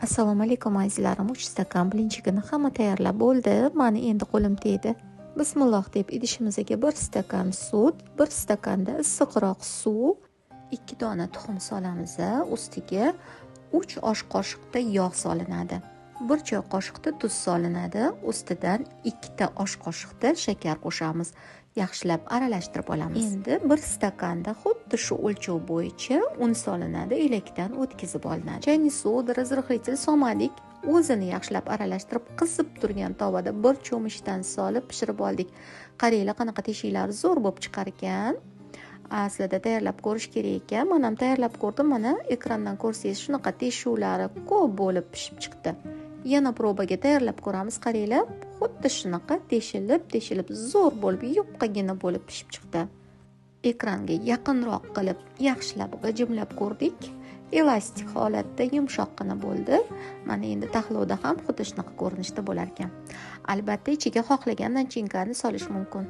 Assalomu alaykum azizlarim. 3 stakan blinchigini hamma tayyorlab bo'ldi. Mani endi qo'lim tegdi. Bismillah deb idishimizga 1 stakan sut, 1 stakanda issiqroq suv, 2 dona tuxum solamiz. Ustiga 3 osh qoshiqda yog' solinadi. 1 choy qoshiqda tuz solinadi. Ustidan 2 ta osh qoshiqda shakar qo'shamiz. Yaxshilab aralashtirib olamiz. Endi 1 stakanda xuddi shu o'lchov bo'yicha un solinadi, elakdan o'tkazib olinadi. Chayni soda, разрыхлитель solmadik. O'zini yaxshilab aralashtirib, qizib turgan tovada bir cho'michdan solib pishirib oldik. Qaranglar, qanaqa teshiklari zo'r bo'lib chiqar ekan. Aslida tayyorlab ko'rish kerak ekan. Men ham tayyorlab ko'rdim. Mana ekrandan ko'rsangiz, shunaqa teshuvlari ko'p bo'lib pishib chiqdi. Yana probaga tayyorlab ko'ramiz. Qaranglar, xuddi shunaqa teshilib, teshilib zo'r bo'lib, yupqagina bo'lib pishib chiqdi. Ekranga yaqinroq qilib, yaxshilab g'ijimlab ko'rdik. Elastik holatda yumshoqqina bo'ldi. Mana endi taxlovda ham xuddi shunaqa ko'rinishda bo'lar ekan. Albatta ichiga xohlagan nachinkani solish mumkin.